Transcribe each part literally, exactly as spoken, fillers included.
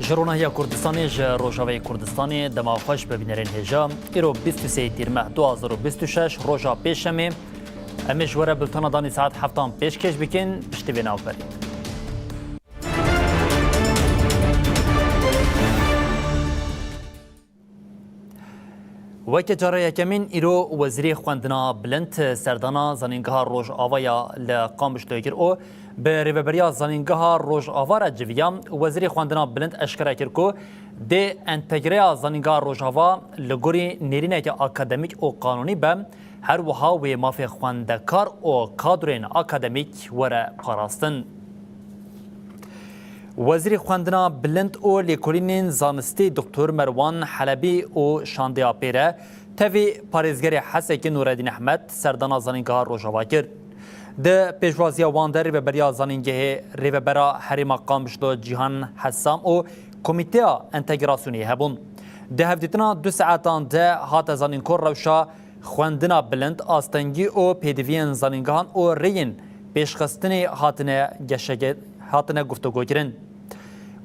Ji Ronahiya Kurdistanê, ji Rojavayê Kurdistanê, dema xweş bi bînerên hêja. Îro bîst û sê Tîrmeh du hazar û bîst û şeş, roja Pêşemê. Em ê ji we re bultena danî saet heftan pêşkêş bikin, piştî vê navberê. Weke cara yekemîn îro Wezîrê Xwendina Bilind serdana Zanîngeha Rojava ya li Qamişloyê kir û bi Rêveberiya Zanîngeha Rojava re civiya. Wezîrê Xwendina Bilind eşkere kir ku dê entegreya Zanîngeha Rojava li gorî nêrîneke akademîk û qanûnî be, her wiha wê mafê xwendekar û kadroyên akademîk were parastin. Wezîrê Xwendina Bilind û Lêkolînên Zanistî Doktor Merwan Helebî û şandeya pê re tevî parêzgerê Hesekê Nûredîn Ehmed serdana Zanîngeha Rojava kir. Di pêşwaziya wan de Rêveberiya Zanîngehê, Rêvebera Herêma Qamişlo Cîhan Hesam û Komîteya Entegrasyonê hebûn. Di hevdîtina du saetan de hate zanîn ku rewşa xwendina bilind, astengî û pêdiviyên zanîngehan û rêyên pêşxistinê hatine geşege-, hatine guftûgokirin.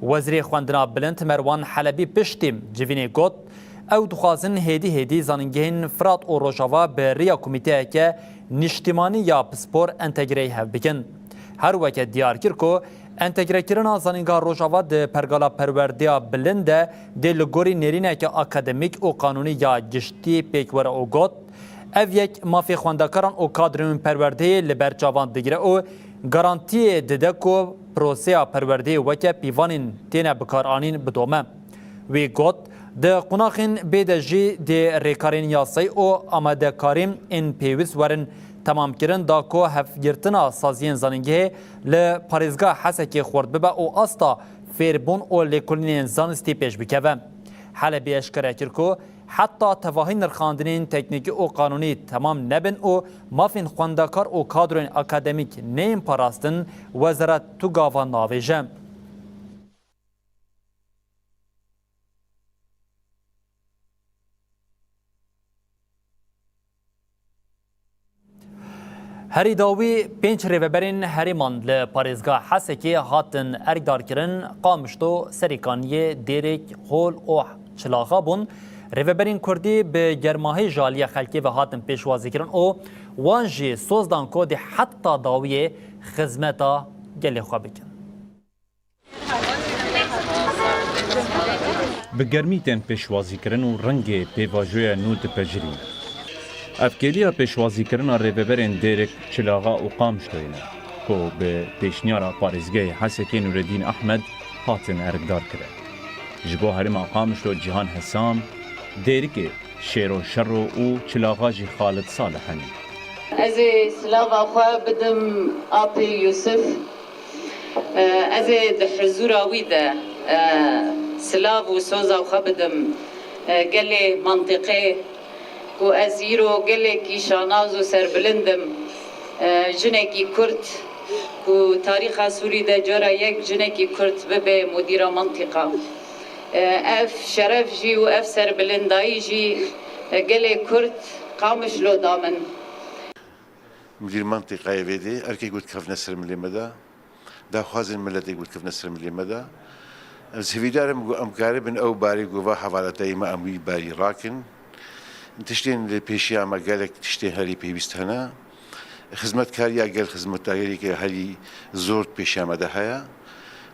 Wezîrê Xwendina Bilind Merwan Helebî piştî civînê got, ew dixwazin hêdî hêdî zanîngehên Firat û Rojava bi rêya komîteyeke niştimanî ya pispor entegreyê hev bikin. Her weke diyar kir ku entegrekirina Zanîngeha Rojava di pergala perwerdeya bilind de dê li gorî nêrîneke akademîk û qanûnî ya giştî pêk were û got, ev yek mafê xwendekaran û kadrên perwerdeyê li ber çavan digire û garantiyê dide ku proseya perwerdeyê weke pîvanên têne bikaranîn bidome. Wî got, di qonaxên bê de jî dê rêkarên yasayî û amadekarî ên pêwîst werin temamkirin, da ku hevgirtina saziyên zanîngehê li parêzgeha Hesekê xurt bibe û asta fêrbûn û lêkolînên zanistî pêş bikeve. Helebî eşkere kir ku heta tevahî nirxandinên teknîkî û qanûnî temam nebin û mafên xwendekar û kadroyên akademîk neyên parastin, wezaret tu gava navêje. Herî dawî pênc rêveberên herêman li parêzgeha Hesekê hatin erkdarkirin, Qamişlo, Serêkaniyê, Dêrik, Hol û Çilaxa bûn. Rêveberên Kurdî bi germahî ji aliyê xelkê ve hatin pêşwazîkirin û wan jî soz dan ku dê heta dawiyê xizmeta gelê xwe bikin. Bi germî tên pêşwazîkirin û rengê pêvajoya nû dipejirîne. Ev kêliya pêşwazîkirina rêveberên Dêrik, Çilaxa û Qamişloyê ne, ku bi pêşniyara parêzgehê Hesekê Nûredîn Ehmed hatin erkdarkirin. Ji bo herêma Qamişlo Cîhan Hesam, Dêrikê Şêro Şerro û Çilaxa jî Xalid Salih hene. Ez ê silava xwe bidim apê Yûsif. Ez ê di hizûra wî de, e, silav û soza xwe bidim, e, gelê mentiqê ku ez îro gelekî şanaz û serbilind im, e, jinekî Kurd ku tarîxa Sûrî de cara yek jinekî Kurd bibe mudîra mentiqa. E, ev şeref jî û ev serbilindayî jî, e, gelê Kurd Qamişlo da min. Mudîr mentiqayê vê dê erkê ku dikevne ser milê me de, daxwazên miletê ku dikevne ser milê me de. Ez hêvîdar im ku em karibin ew barê ku va hevalatayî me em wî barî rakin. Tiştên li pêşiya me gelek tiştên herî pêwîst hene. Xizmetkariya gel xizmetkariyeke herî zor pêşiya me de heye.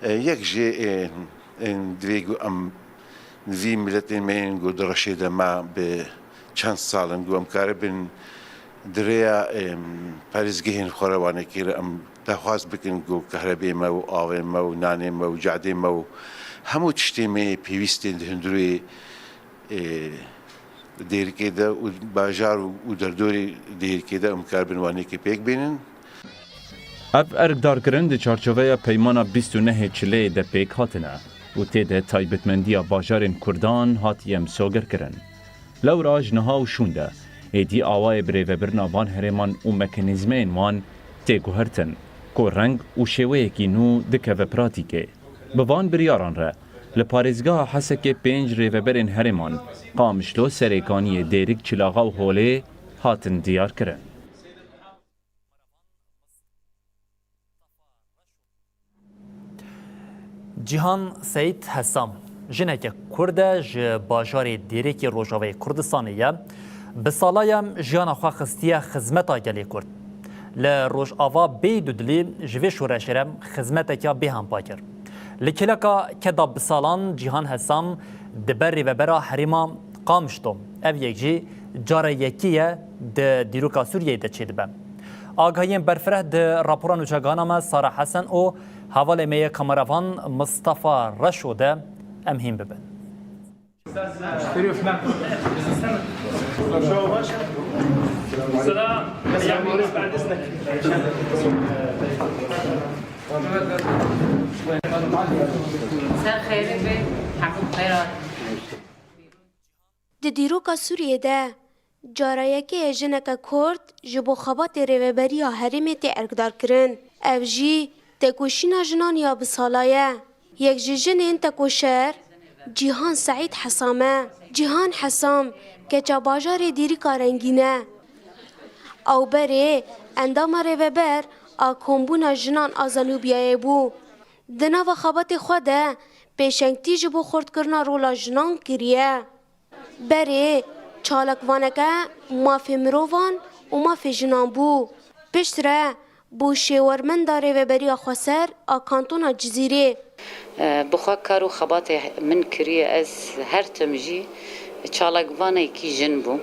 E, yek jê, e, e, divê ku em vî miletên me yên ku di reşê de me bi çend sal in ku em karibin di rêya, em, parêzgehên xwe re wan ê kir, em daxwaz bikin ku kehrebê me û avê me û nanê me û cadê me û hemû tiştê me yê pêwîst ên di hundirê, e, Dêrikê de û bajar û, û derdorê Dêrikê de em karibin wan ê kir pêk bînin. Ev erkdarkirin di çarçoveya Peymana bîst û nehê Çileyê de pêk hatine û tê de taybetmendiya bajarên Kurdan hatiye misogerkirin. Lewra ji niha û şûnde êdî awayê birêvebirina van herêman û mekanîzmeyên wan tê guhertin ku reng û şêweyekî nû dikeve pratîkê. Bi van biryaran re li parêzgeha Hesekê pênc rêveberên herêman, Qamişlo, Serêkaniyê, Dêrik, Çilaxa û Holê, hatin diyarkirin. Cîhan Seîd Hesam, jineke Kurd e, ji bajarê Dêrikê Rojavayê Kurdistanê ye. Bi sala ye jiyana xwe xistiye xizmeta gelê Kurd. Li Rojava bêyî dudilî ji vê şoreşê re xizmeteke bêhempa kir. Li kêleka Keda Bisalan Cîhan Hesam dibe rêvebera herêma Qamişlo. Ev yek jî cara yekê ye di dîroka Sûriyeyê de çêdibe. Agahiyên berfireh di rapora nûçegihana me Sara Hesen û hevalê me yê kameravan Mistefa Reşo de em hîn bibin. Ser xêrê be, hemû xêr hat. Di dîroka Sûriyê de cara yekê ye jineke Kurd ji bo xebatê rêveberiya herêmê tê erkdarkirin. Ev jî tekoşîna jinan ya bi sala ye. Yek ji jinên tekoşer Cîhan Seîd Hesam e. Cîhan Hesam keça bajarê Dîrika Rengîn e. Ew berê endama rêveber a Kombûna Jinan a Zanûbiyayê bû. Di nava xebatê xwe de pêşengtî ji bo xurtkirina rola jinan kiriye. Berê çalakvaneke mafê mirovan û mafê jinan bû. Piştre bû şêwermenda Rêveberiya Xweser a Kantona Cizîrê. Bi xwe kar û xebatê min kiriye, ez her tim jî çalakvanekî jin bûm.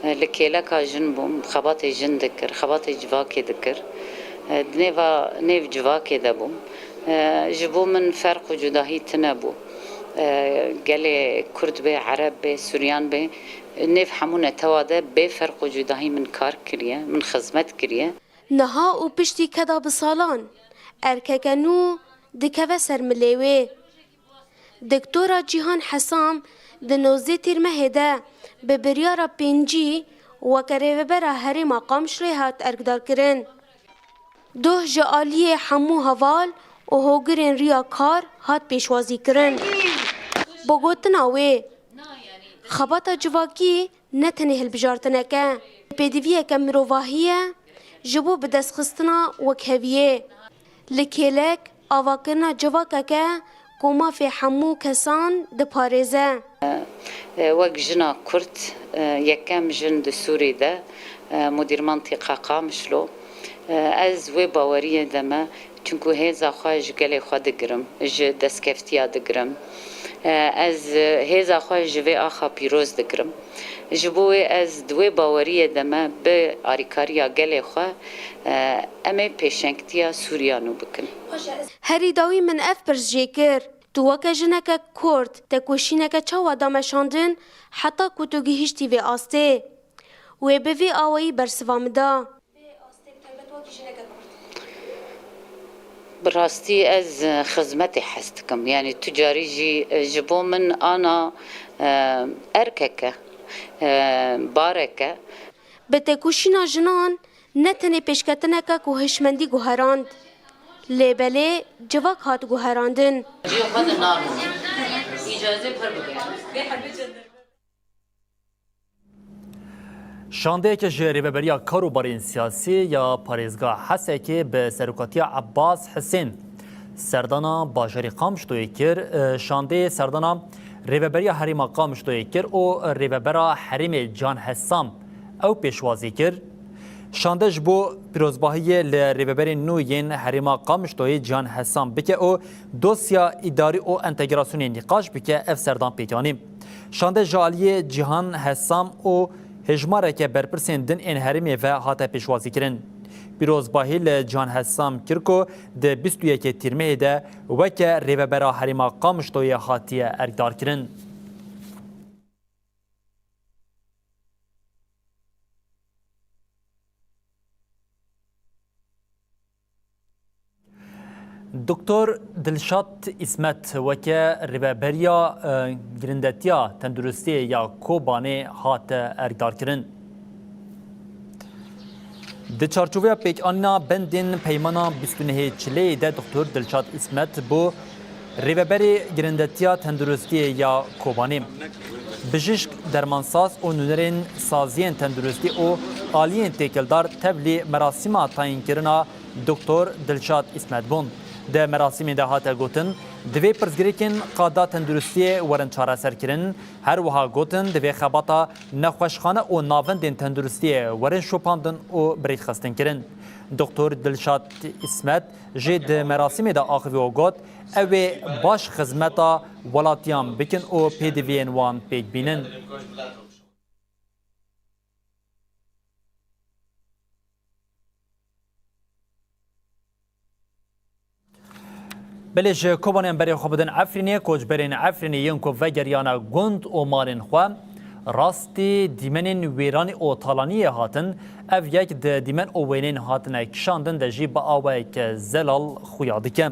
Li kêleka jin bûm, xebatê jin dikir, xebatê civakê dikir. Di nêva nêv civakê de bûm. Ji bo min ferq û cudahî tune bû. Gelê Kurd bê, Ereb bê, Suryan bê, nêv hemû netewa de bê ferq û cudahî min kar kiriye, min xizmet kiriye. Niha û piştî Keda Bisalan, erkeke nû dikeve ser milê wê. Doktora Cîhan Hesam di nozdeh Tîrmehê de bi biryara pêncî weke rêvebera herêma Qamişloyê hat erkdarkirin. Doh ji aliyê hemû heval û hogirên riyakar hat pêşwazîkirin. Bi gotina wê, xebata civakî ne tenê hilbijartineke, pêdiviyeke mirovahî ye ji bo bidestxistina wekheviyê. Li kêlek avakirina civakeke ku mafê hemû kesan diparêze. Wek jina Kurd, yekem jin di Sûrî de, mudîr mantîqa Qamişlo, ez wê baweriyê de me, çunku hêza xwe ji gelê xwe digirim, ji destkeftiya digirim. Ez hêza xwe ji vê axa pîroz digirim. Ji bo wê ez di wê baweriyê de me bi arîkariya gelê xwe, em ê pêşengtiya Sûriya nû bikin. Herî dawî min ev pirs jê kir, tu weke jineke Kurd tekoşîneke çawa da meşandin heta ku tu gihîştî vê astê? Wê bi vî awayî bersiva min da. Bi rastî ez xizmetê hez dikim. Yanî tu carî jî ji bo min ana, e, erkek e, e, barek e. Bi tekoşîna jinan ne tenê pêşketineke ku hişmendî guherand, lê belê civak hat guherandin. Cihê xwe de narûne. Îcazê pir bigire. Şandeyeke ji Rêveberiya Karûbarên Siyasî ya Parêzgeha Hesekê bi serokatiya Ebbas Hisên serdana bajarê Qamişloyê kir. Şandeyê serdana Rêveberiya Herêma Qamişloyê kir û Rêvebera Herêmê Can Hesam ew pêşwazî kir. Şande ji bo pîrozbahiyê li rêveberên nû yên Herêma Qamişloyê Can Hesam bike û dosya îdarî û entegrasyonê nîqaş bike, ev serdan pêk anî. Şande ji aliyê Cîhan Hesam û hêjmareke berpirsên din ên herêmê ve hate pêşwazîkirin. Pîrozbahî li Cîhan Hesam kir ku di bîst û yekê Tîrmehê de weke Rêvebera Herêma Qamişloyê hatiye erkdarkirin. Doktor Dilşat Îsmet weke Rêveberiya, e, Girindetiya Tenduristiyê ya Kobanê hate erkdarkirin. Di çarçoveya pêkanîna bendên Peymana bîst û nehê Çileyê de Doktor Dilşat Îsmet bû Rêveberê Girindetiya Tenduristiyê ya Kobanê. Bijîşk, dermansaz û nûnerên saziyên tenduristî û aliyên têkildar tevlî merasîma tayînkirina Doktor Dilşat Îsmet bûn. Di merasîmê de hate gotin, divê pirsgirêkên qada tenduristiyê werin çareserkirin, her wiha gotin, divê xebata nexweşxane û navendên tenduristiyê werin şopandin û bi rêkxistin kirin. Doktor Dilşad Îsmet jî di merasîmê de axivî û got, ew ê baş xizmeta welatiyan bikin û pêdiviyên wan pêk bînin. Belê ji Kobanê em berê xwe bidin Efrînê, koçberên Efrînê yên ku vegeriyane gund û malên xwe, rastî dîmenên wêranî û talaniyê hatin, ev yek di dîmen û wêneyên hatine kişandin de jî bi awayeke zelal xuya dike.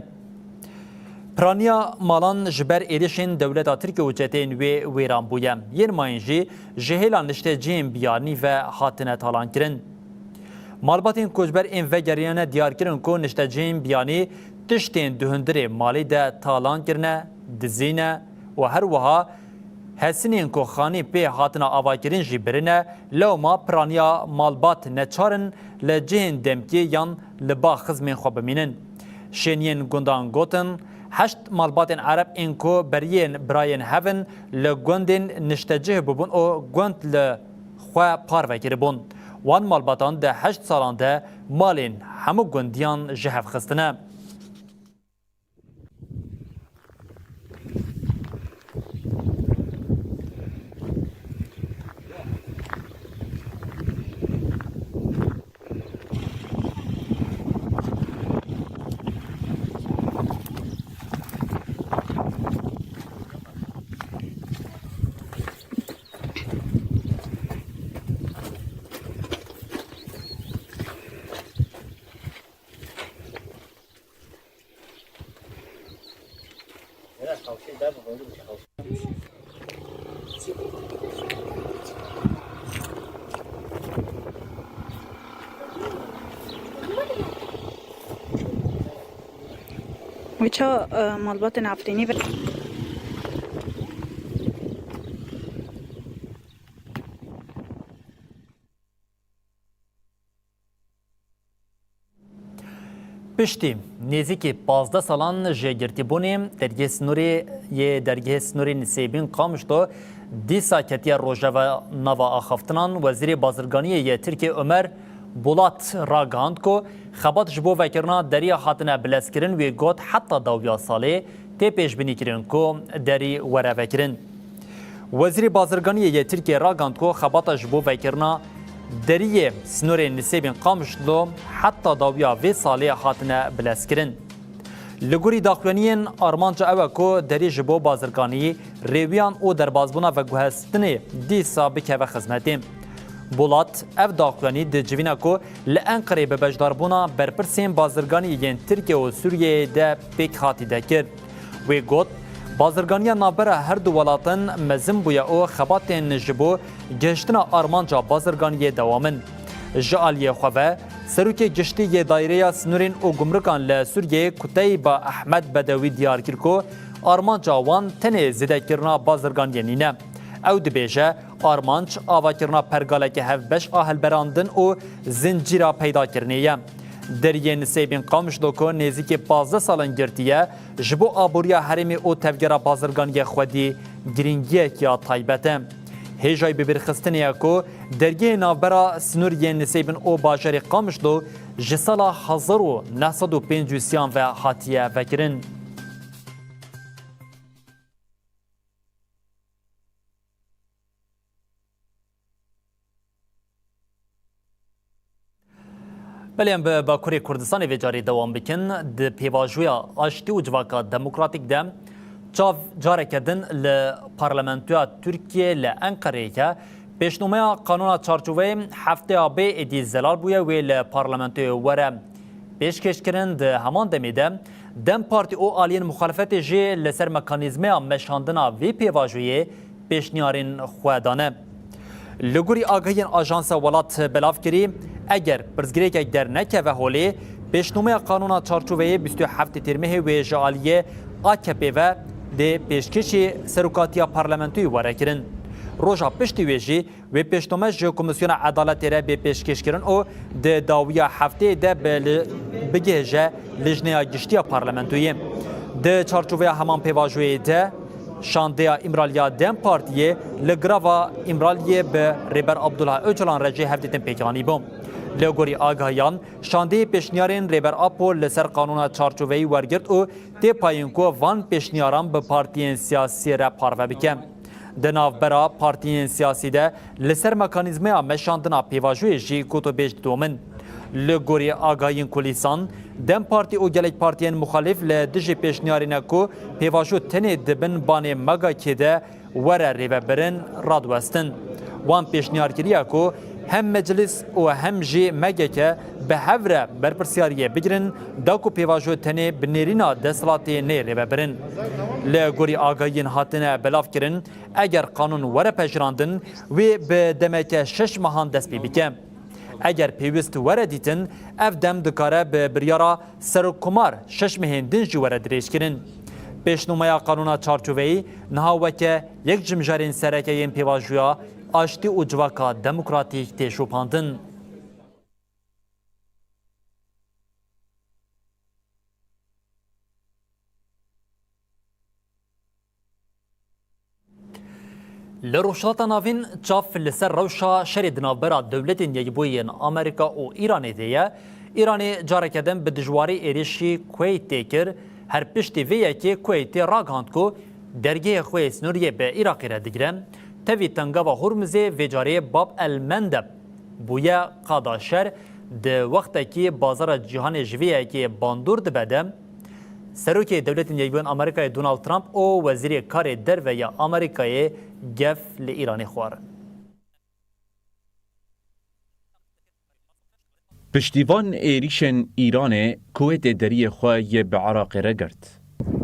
Piraniya malan ji ber êrişên dewleta Tirkiye û çeteyên wê wêran bûye. Yên mayîn jî ji hêla niştecihên biyanî ve hatine talankirin. Malbatên koçber ên vegeriyane diyar kirin ku niştecihên biyanî tiştên di hundirê malê de talan kirine, dizî ne û her wiha hesinên ku xanî pê hatine avakirin jî birine, lewma piraniya malbat neçar in li cihên demkî yan li ba xizmên xwe bimînin. Şêniyên gundan gotin, heşt malbatên Ereb ên ku beriyên birayên hev in li gundên niştecih bûbûn û gund li xwe parve kiribûn. Wan malbatan di heşt salan de malên hemû gundiyan ji hev xistine. Wî ça, e, malbatên Efrînî ve. Piştî nêzîkî pazdeh salan ji girtîbûnê dergehê sînorê yê dergehê sînorê Nisêbîn Qamişlo dîsa ketiye rojeva nava axaftinan, Wezîrê Bazirganiyê yê Tirkiyê Omer Bolat ragihand ku xebat ji bo vekirina derî ya hatine bilezkirin. Wê got, heta dawiya salê tê pêşbînîkirin ku derî were vekirin. Wezîrê Bazirganiyê yê Tirkiyê ragihand ku xebata ji bo vekirina deriyê sînorê Nisêbîn Qamişlo heta dawiya vê salê hatine bilezkirin. Li gorî daxuyaniyên, armanca ew e ku derî ji bo bazirganî, rêwiyan û derbazbûna veguhestinê dîsa bikeve xizmetê. Bolat ev daxuyanî di civîna ku li Enqereyê bi beşdarbûna berpirsên bazirganî yên Tirkiye û Sûriyeyê de pêk hatî dekir. Wê got, bazirganiya navbera her du welatan mezin bûye û xebatên ji bo gihiştina armanca bazirganiyê dewam in. Ji aliyê xwe ve, Serokê Giştî yê Daîreya Sinûrên û Gumrukan li Sûriyeyê Kuteyba Ehmed Bedewî diyar kir ku armanca wan tenê zêdekirina bazirganiyê nîne. Ew dibêje, armanc avakirina pergaleke hevbeş a hilberandin û zincîra peydakirinê ye. Deriyê Nisêbîn Qamişlo ku nêzîkî pazdeh salan girtiye, ji bo aboriya herêmê û tevgera bazirganiyê xwedî girîngiyek ya taybet e. Hêjayî bibîrxistinê ye ku dergehê navbera sinûr yên Nisêbîn û bajarê Qamişlo ji sala hezar û neh sed û pêncî û sê ve hatiye vekirin. Belê, em bi Bakurê Kurdistanê vê carê dewam bikin. Di pêvajoya aştî û civaka demokratîk de çav careke din li Parlamentoya Tirkiyê li Enqereyê ye. Pêşnomeya Qanûna Çarçoveyê hefteya bê êdî zelal bûye, wê li Parlamentoyê were pêşkêşkirin. Di heman demê de DEM Partî û aliyên muxalefetê jî li ser mekanîzmeya meşandina vê pêvajoyê pêşniyarên xwe dane. Li gorî agahiyên Ajansa Welat belav kirî, eger pirsgirêkek dernekeve holê, pêşnomeya Qanûna Çarçoveyê bîst û heftê Tîrmehê wê ji aliyê A K P ve dê pêşkêşî serokatiya parlamentoyê were kirin. Roja piştî wê jî wê pêşnome ji Komîsyona Edaletê re bê pêşkêşkirin û di dawiya hefteyê de bi li, bigihêje Lijneya Giştî ya Parlamentoyê. Di çarçoveya heman pêvajoyê de, şandeya Îmraliya DEM Partiyê li girava Îmraliyê bi Rêber Abdullah Ocalan re jî hevdîtin pêk anîbû. Li gorî agahiyan, şandeyê pêşniyarên Rêber Apo li ser qanûna çarçoveyî wergirt û tê payîn ku van pêşniyaran bi partiyên siyasî re parve bike. Di navbera partiyên siyasî de li ser mekanîzmaya meşandina pêvajoyê jî gotûbêj didomin. Li gorî agahiyên kulîsan, DEM Partî û gelek partiyên muxalîf li dijî pêşniyarê ne ku pêvajo tenê di bin banê MAGAKê de were rêvebirin, radiwestin. Wan pêşniyar kiriye ku hem Meclis û hem jî MGK bi hev re berpirsiyariyê bigirin, da ku pêvajo tenê bi nêrîna desthilatê neyê rêvebirin. Li gorî agahiyên hatine belavkirin, eger qanûn were pejirandin, wê bi demeke şeş mehan dest pê bike. Eger pêwist were dîtin, ev dem dikare bi biryara Serokkomar şeş mehên din jî were dirêjkirin. Pêşnûmeya qanûna çarçoveyî niha weke yek ji mijarên sereke yên pêvajoya aştî û civaka demokratîk tê şopandin. Li Rojhilata Navîn çav li ser rewşa şerê di navbera Dewletên Yekbûyî yên Amerîka û Îranê de ye. Îranê careke din bi dijwarî êrişî Kuweytê kir. Her piştî vê yekê Kuweytê ragihand ku dergehê xwe yê sînoriyê bi Iraqê re digire. Tevî Tengava Hormuzê vê carê Bab el Mendeb bûye qada şer, di wextekî bazara cîhanê ji vê yekê bandor dibe de, Serokê Dewletên Yekbûyên Amerîkayê Donald Trump û Wezîrê Karê Derve ya Amerîkayê gef li Îranê xwarin. Piştî van êrîşên Îranê, Kuweytê deriyê xwe yê bi Iraqê re girt.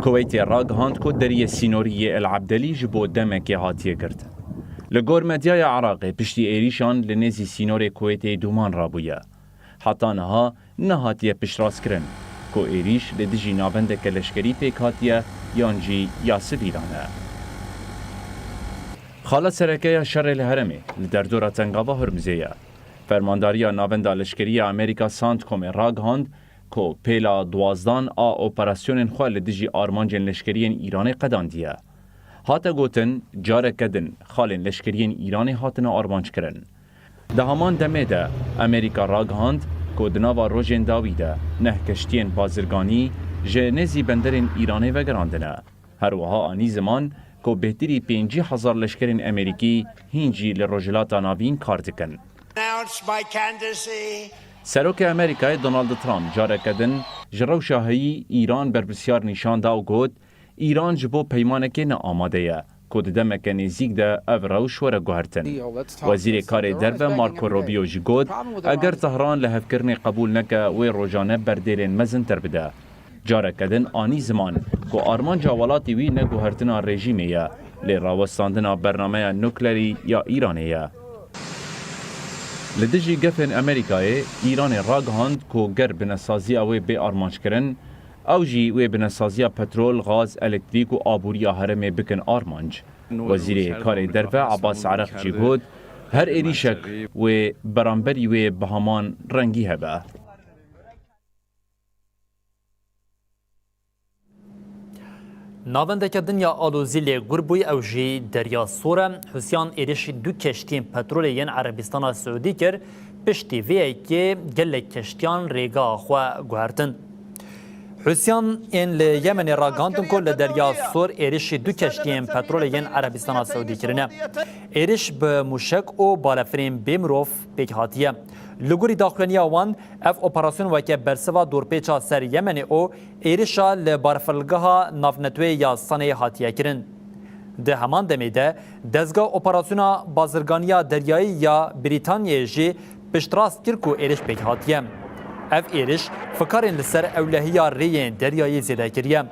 Kuweytê ragihand ku deriyê sînorî yê El Ebdelî ji bo demekê hatiye girtin. Li gor medyaya Iraqê, piştî êrîşan li nêzî sînorê Kuweytê dûman rabûye. Heta niha nehatiye piştrastkirin ku êrîş li dijî navendeke leşkerî pêk hatiye yan jî ya sivîlan e. Xala sereke ya şerê li herêmê li derdora Tengava Hormuzê ye. Fermandariya Navenda Leşkerî ya Amerîka, CENTCOMê ragihand ku pêla duwazdan a operasyonên xwe li dijî armancên leşkeriyên Îranê qedandiye. Hate gotin, careke din xalên leşkeriyên Îranê hatine armanckirin. Di heman demê de Amerîka ragihand ku di nava rojên dawî de neh keştiyên bazirganî ji nêzî benderên Îranê vegerandine. Her wiha anî ziman ku bêhtirî pêncî hezar leşkerên Amerîkî hîn jî li Rojhilata Navîn kar dikin. Announced my candidacy. Serokê Amerîkayê Donald Trump careke din ji rewşa heyî Îran berpirsiyar nîşan da û got, Îran ji bo peymanekê ne amade ye ku di demeke nêzîk de ev rewş were guhertin. Wezîrê Karê Derve Marco Rubio jî got, eger Tehran lihevkirinê qebûl neke, wê rojane berdêlên mezintir bide. Careke din anî ziman ku armanca welatê wî ne guhertina rejîmê ye, lê rawestandina bernameya nuklerî ya Îranê ye. Li dijî gefên Amerîkayê, Îranê ragihand ku ger binesaziya wê bê armanckirin, ew jî wê binesaziya petrol, gaz, elektrîk û aboriya herêmê bikin armanc. Wezîrê Karê Derve Abbas Araqçî got, her êrîşek wê beramberî wê bi heman rengî hebe. Navendeke din ya alozî lê gur bûy, ew jî Derya Sor e. Husyan êrişî du keştiyên petrolê yên Erebistana Siûdî kir, piştî vê yekê gelek keştiyan rêgeha xwe guhertin. Husyan ên li Yemenê ragihandin ku li Derya Sor êrişî du keştiyên petrolê yên Erebistana Siûdî kirine. Êriş bi mûşek û balefirên bê mirov pêk hatiye. Li gorî daxuyaniya wan, ev operasyon weke bersiva dorpêça ser Yemenê û êrişa li barefirgeha navneteweyê ya Saneyê hatiye kirin. Di heman demê de, dezga operasyona bazirganiya deryayî ya Brîtanyayê jî piştrast kir ku êriş pêk hatiye. Ev êriş fikarên li ser ewlehiya rêyên deryayî zêde kiriye.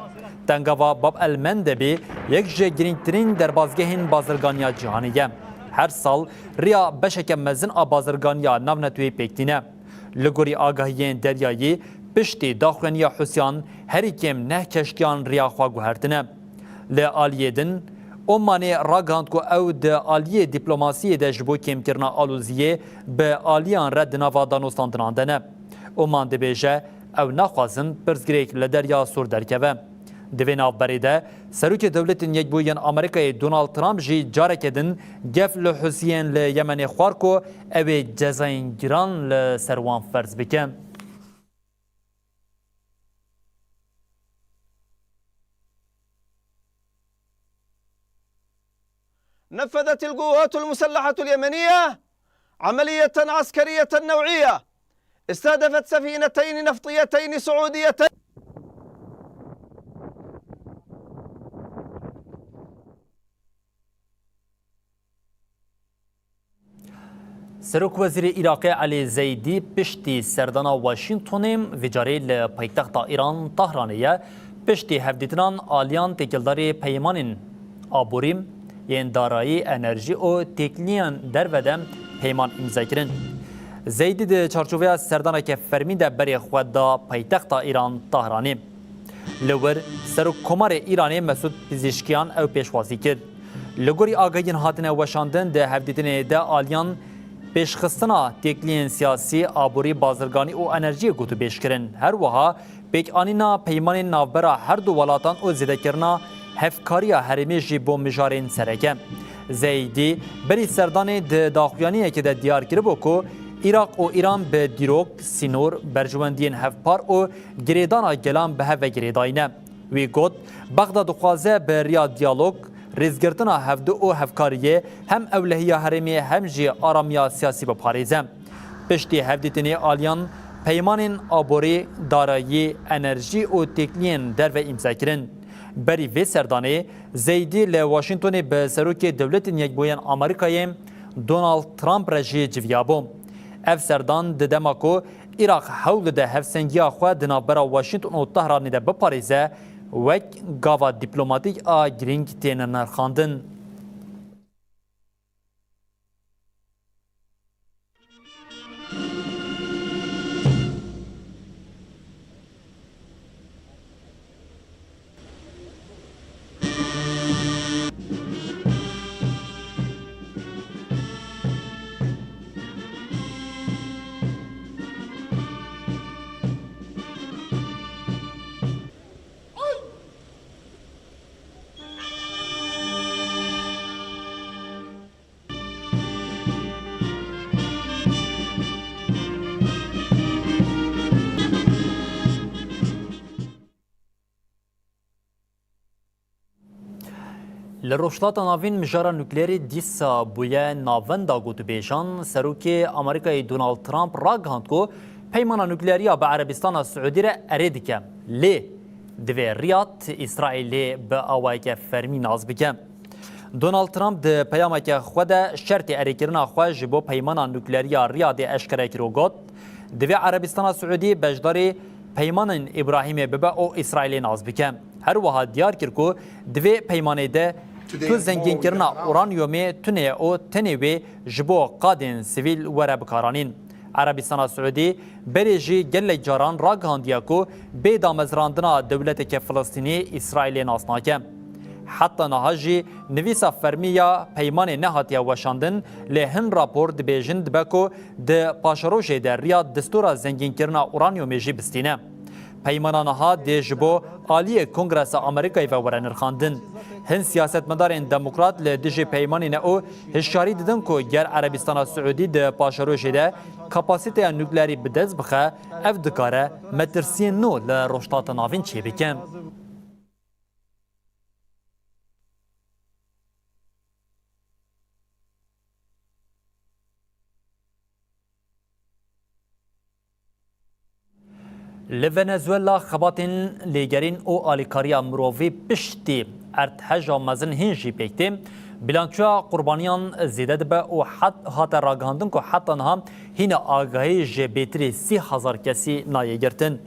Tengava Bab el Mendebê yek ji girîngtirîn derbazgehên bazirganiya cîhanê ye. Her sal riya beşeke mezin a bazirganiya navneteweyî pêk tîne. Li gorî agahiyên deryayî, piştî daxuyaniya Husyan herî kêm neh keştiyan riya xwe guhertine. Li aliyê din, Omanê ragihand ku ew di aliyê dîplomasiyê de ji bo kêmkirina aloziyê bi aliyan re di nava danûstandinan de ne. Oman dibêje, Ew naxwazin pirsgirêk li Derya Sor derkeve. Di vê navberê de, Serokê Dewletên Yekbûyî yên Amerîkayê Donald Trump jî careke din gef li Husiyên li Yemenê xwar ku ew ê cezayên giran li ser wan ferz bike. نفذت القوات المسلحة اليمنية عملية عسكرية نوعية استهدفت سفينتين نفطيتين سعوديتين. Serokwezîrê Iraqê Elî Zeydî piştî serdana Washingtonê, vê carê li paytexta Îran Tahranê ye, piştî hevdîtinan aliyan têkildarî peymanên aborî, yên darayî, enerjî û têkiliyên derve de peyman îmze kirin. Zeydî di çarçoveya serdaneke fermî de berê xwe da paytexta Îran Tahranê. Li wir Serokkomarê Îranê Mesûd Pizîşkiyan ew pêşwazî kir. Li gorî agahiyên hatine weşandin, di hevdîtinê de aliyan pêşxistina têkiliyên siyasî, aborî, bazirganî û enerjiyê gotûbêj kirin. Her wiha pêkanîna peymanên navbera her du welatan û zêdekirina hevkariya herêmê jî bû mijarên sereke. Zeydî berî serdanê di daxuyaniyekê de diyar kiribû ku Iraq û Îran bi dîrok, sînor, berjewendiyên hevpar û girêdana gelan bi hev ve girêdayî ne. Wî got, Bexda dixwaze bi riya diyalog, rêzgirtina hevdu û hevkariyê hem ewlehiya herêmê hem jî aramiya siyasî biparêze. Piştî hevdîtinê aliyan peymanên aborî, darayî, enerjî û têkiliyên derve îmze kirin. Berî vê serdanê Zeydî li Washingtonê bi Serokê Dewletên Yekbûyên Amerîkayê Donald Trump re jî civiyabû. Ev serdan di dema ku Iraq hewl dide hevsengiya xwe di navbera Washington û Tehranê de biparêze, wek gava dîplomatîk a girîng têne nirxandin. Li Rojhilata Navîn mijara nukleerê dîsa bûye navenda gotûbêjan. Serokê Amerîkayê Donald Trump ragihand ku peymana nukleerî ya bi Erebistana Siûdî re erê dike. Lê divê Riyad Îsraîlê bi awayeke fermî nas bike. Donald Trump di peyameke xwe de şertê erêkirina xwe ji bo peymana nukleerî ya Riyadê eşkere kir û got, Divê Erebistana Siûdî beşdarî peymanên Îbrahîmê bibe û Îsraîlê nas bike. Her wiha diyar kir ku divê peymanê de tu zengînkirina uranyumê tune ye û tenê wê ji bo qadên sivîl were bikaranîn. Erebistana Siûdî berê jî gelek caran ragihandiye ku bê damezrandina dewleteke Filistînî Îsraîlê nas nake. Heta niha jî nivîsa fermî ya peymanê nehatiye weşandin, lê hin rapor dibêjin dibe ku di paşerojê de Riyad destûra zengînkirina uranyumê jî bistîne. Peymana niha dê ji bo aliyê Kongresa Amerîkayê ve were nirxandin. Hin siyasetmedarên demokrat li dijî peymanê ne û hişyarî didin ku ger Erebistana Siûdî di paşerojê de kapasiteya nukleerî bi dest bixe, ev dikare metirsiyên nû li Rojhilata Navîn çêbike. Li Venezuela xebatên lêgerîn û alîkariya mirovî piştî erdheja mezin hîn jî pêk tê. Bilançoya qurbaniyan zêde dibe û het-, hate ragihandin ku heta niha hîna agahî ji bêtirî sî hezar kesî nayê girtin.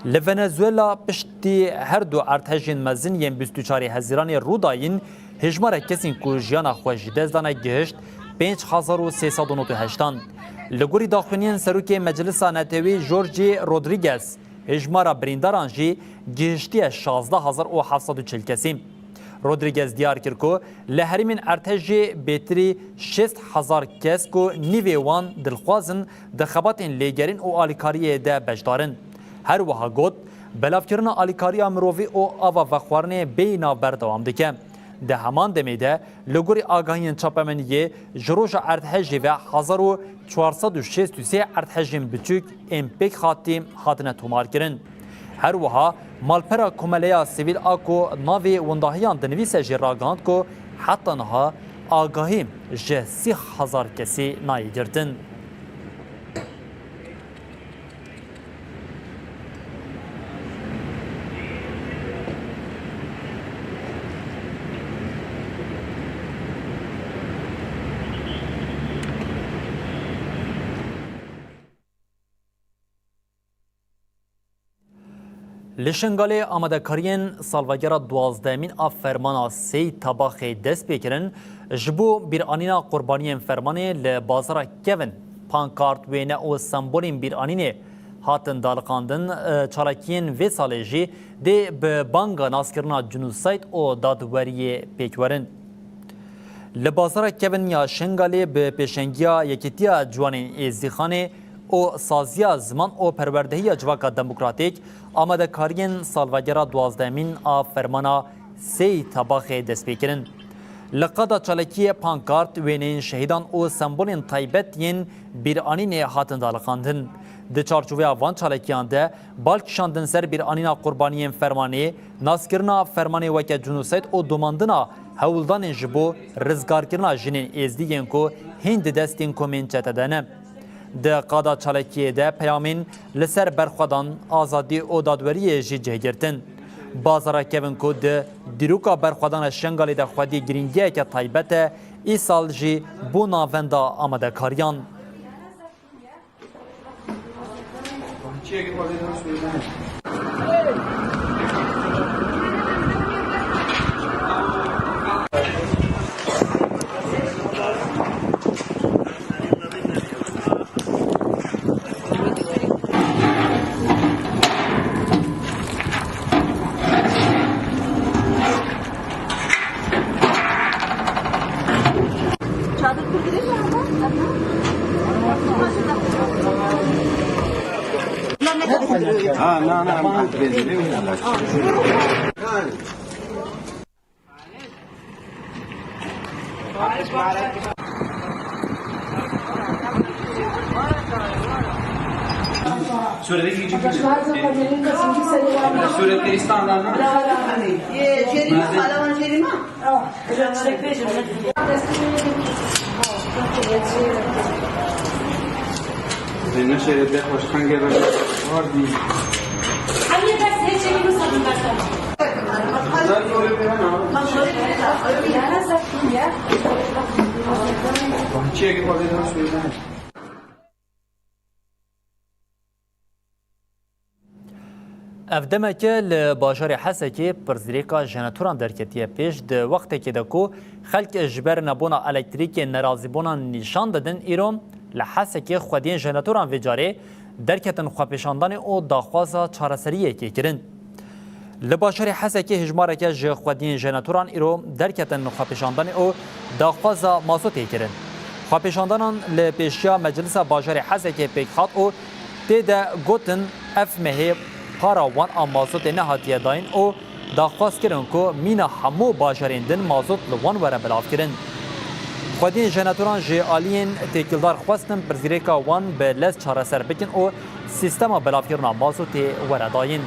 Li Venezuela piştî her du erdhejên mezin yên bîst û çarê Hezîranê rû dayîn, hêjmara kesên ku jiyana xwe ji dest dane gihişt pênc hezar û sê sed û nod û heştan. Li gorî daxuyaniyên Serokê Meclisa Netewî Jorge Rodriguez, hêjmara birîndaran jî gihiştiye şazdeh hezar û heft sed û çil kesî. Rodriguez diyar kir ku li herêmên erdhejê bêtirî şêst hezar kes ku nîvê wan dilxwaz in di xebatên lêgerîn û alîkariyê de beşdar in. Her wiha got, belavkirina alîkariya mirovî û ava vexwarinê bêyî navber dewam dike. Di heman demê de, li gorî agahiyên çapemeniyê, ji roja erdhejê ve hezar û çar sed û şêst û sê erdhejên biçûk ên pêkhatî hatine tomarkirin. Her wiha malpera Komeleya Sivîl a ku navê windahiyan dinivîse jî ragihand ku heta niha agahî ji sî hezar kesî nayê girtin. Li Şingalê amadekariyên salvegera duwazdehemîn a fermana Seyîd Tabaxê dest pê kirin, ji bo bîranîna qurbaniyên fermanê li bazara kevin, pankart, wêne û sembolên bîranînê hatin daliqandin. Çalakiyên vê salê jî dê bi banga naskirina cinosayd û dadweriyê pêk werin. Li bazara kevin ya Şingalê bi pêşengiya Yekîtiya Ciwanên Êzdîxanê û Saziya Ziman û Perwerdehiya Civaka Demokratîk amadekariyên salvegera duwazdehemîn a fermana Seyî Tabaxê dest pê kirin. Li qada çalakiyê pankart, wêneyên şehîdan û sembolên taybet yên bîranînê hatin daliqandin. Di çarçoveya van çalakiyan de bal kişandin ser bîranîna qurbaniyên fermanê, naskirina fermanê weke cinosayd û domandina hewldanên ji bo rizgarkirina jinên êzdî yên ku hîn di destên komên çete de ne. Di qada çalakiyê de peyamên li ser berxwedan, azadî û dadweriyê jî cih girtin. Bazara kevin ku di dîroka berxwedana Şengalê de xwedî girîngiyeke taybet e, îsal jî bû navenda amadekariyan. Çadır kurdurayım mı? Ha, na, na, na. Suretê kî çi? Suretê Îstanbul. Jerîma, Palawan Jerîma. Zêne şerê de xweşxengê re vardî. Çiyekî xwedê de şûyê de. Ev demeke li bajarê Hesekê pirsgirêka jeneratoran derketiye pêş. Di wextekê de ku xelk ji ber nebûna elektrîkê nerazîbûnan nîşan didin, îro li Hesekê xwediyên jeneratoran vê carê derketin xwepêşandanê û daxwaza çareseriyekê kirin. Li bajarê Hesekê hejmareke ji xwediyên jeneratoran îro derketin xwepêşandanê û daxwaza mazotê kirin. Xwepêşandanan li pêşiya Meclisa Bajarê Hesekê pêk hat û tê de gotin, ev mehê para wan a mazotê nehatiye dayîn û daxwaz kirin ku mîna hemû bajarên din mazot li wan were belavkirin. Xwediyên jeneratoran ji aliyên têkildar xwestin pirsgirêka wan bi lez çareser bikin û sîstema belavkirina mazotê were dayîn.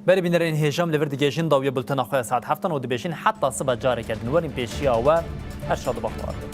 Berê bînerên hêja, em li vir digihîjin dawiya bultena xwe ya saet heftan û dibêjin heta sibe careke din werin pêşiya we. Her şad û bextewar bin.